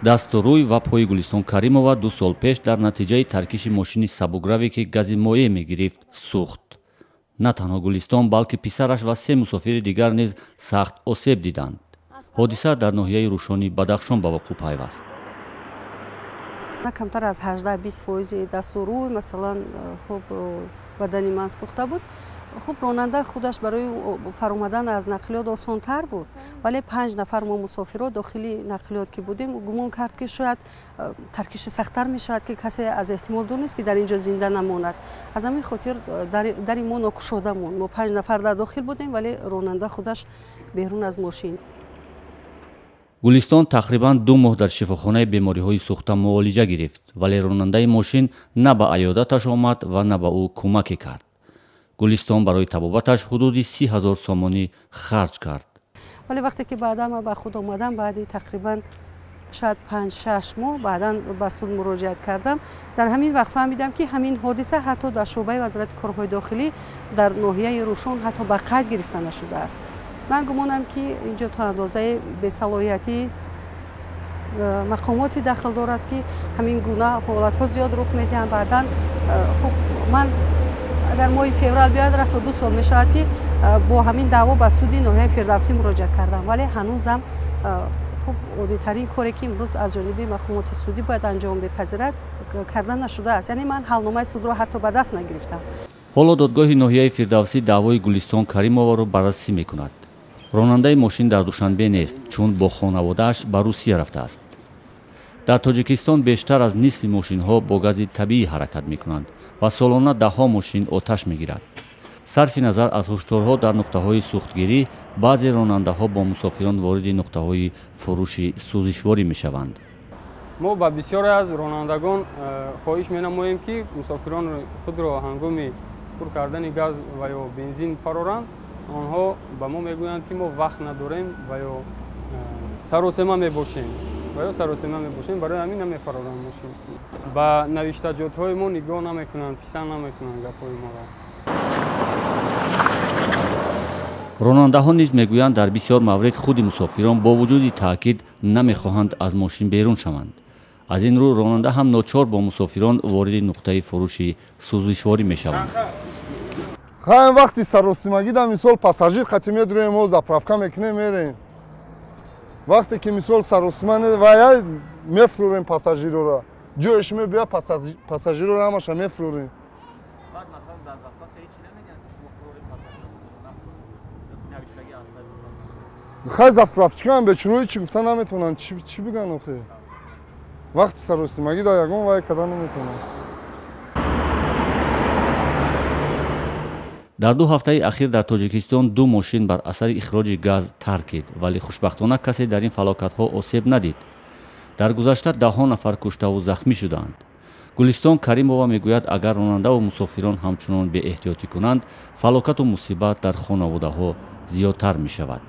Дасту рӯй ва пои Гулистон Каримова 2 сол пеш дар натиҷаи таркиши мошини сабукраве, ки гази моеъ мегирифт, сӯхт. На танҳо Гулистон, балки писараш ва 3 мусофири дигар низ сахт осеб диданд. Ҳодиса дар ноҳияи Рӯшони Бадахшон ба вуқӯъ пайваст. На камтар аз 18-20 фоизи дасту рӯй, масалан, хуб, бадани ман сӯхта буд. Хуб, ронанда худаш барои фаромадан аз нақлиёт осонтар буд, вале 5 нафар мо мусофиро дохили нақлиёт ки будем, гумон кард, ки шояд таркиши сахттар мешавад, ки касе аз эҳтимол дур нест, ки дар ин ҷо зинда намонад. Аз ҳамин хотир дари мо нокушода монд. Мо 5 нафар дар дохил будем, вале ронанда худаш берун аз мошин. Гулистон тақрибан 2 моҳ дар шифохонаи бемориҳои сӯхта муолиҷа гирифт, вале ронандаи мошин на ба аёдаташ омад ва на ба ӯ кӯмаке кард. Гулистон барои табобаташ ҳудуди 30 000 сомонӣ харҷ кард. Вале вақте ки баъдан ман ба худ омадам, баъди тақрибан шояд 5-6 моҳ баъдан ба суд муроҷиат кардам. Дар ҳамин вақт фаҳмидам, ки ҳамин ҳодиса ҳатто дар шӯъбаи вазорати корҳои дохилӣ дар ноҳияи Рӯшон ҳатто ба қайд гирифта нашудааст. Ман гумонам, ки инҷо то андозаи бесалоҳиятӣ мақомоти дахлдор аст, ки ҳамин гуна ҳолатҳо зиёд рух медиҳанд. Баъдан хуб, ман агар моҳи феврал биёяд, расо 2 сол мешавад, ки бо ҳамин даъво ба суди ноҳияи Фирдавсӣ муроҷиат кардам, вале ҳанӯзам хуб, оддитарин коре, ки имрӯз аз ҷониби мақомоти судӣ бояд анҷом бипазирад, карда нашудааст. Яъне ман ҳалномаи судро ҳатто ба даст нагирифтам. Ҳоло додгоҳи ноҳияи Фирдавсӣ даъвои Гулистон Каримоваро баррасӣ мекунад. Ронандаи мошин дар Душанбе нест, чун бо хонаводааш ба Русия рафтааст. Дар Тоҷикистон бештар аз нисфи мошинҳо бо гази табиӣ ҳаракат мекунанд ва солона даҳҳо мошин оташ мегирад. Сарфи назар аз ҳушдорҳо дар нуқтаҳои сӯхтгирӣ, баъзе ронандаҳо бо мусофирон вориди нуқтаҳои фурӯши сӯзишворӣ мешаванд. Мо ба бисёре аз ронандагон хоҳиш менамоем, ки мусофирони худро ҳангоми пур кардани газ ва ё бензин фароранд. Онҳо ба мо мегӯянд, ки мо вақт надорем ва ё саросема мебошем, ва ё саросема мебошем, барои ҳамин намефароранд мошин. Ба навиштаҷотҳои мо нигоҳ намекунанд, писанд намекунанд гапҳои моро. Ронандаҳо низ мегӯянд, дар бисёр маврид худи мусофирон бо вуҷуди таъкид намехоҳанд аз мошин берун шаванд. Аз ин рӯ ронанда ҳам ночор бо мусофирон вориди нуқтаи фурӯши сӯзишворӣ мешаванд. Хаем вақти саросимагӣ да мисол пассажир қати медурем, мо заправка мекунем, мерем. Вақте ки мисол саросима вая мефурӯрем пассажирора. Ҷоеш мебия, пассажирора ҳамаша мефурӯрем. Хай заправчикам бечурои чӣ гуфта наметавонанд, чӣ бигӯянд охе? Вақти саросимагӣ да ягон вай карда наметавонанд. Дар 2 ҳафтаи ахир дар Тоҷикистон 2 мошин бар асари ихроҷи газ таркид, вале хушбахтона касе дар ин фалокатҳо осеб надид. Дар гузашта даҳҳо нафар куштаву захмӣ шуданд. Гулистон Каримова мегӯяд, агар ронандаву мусофирон ҳамчунон беэҳтиётӣ кунанд, фалокату мусибат дар хонаводаҳо зиёдтар мешавад.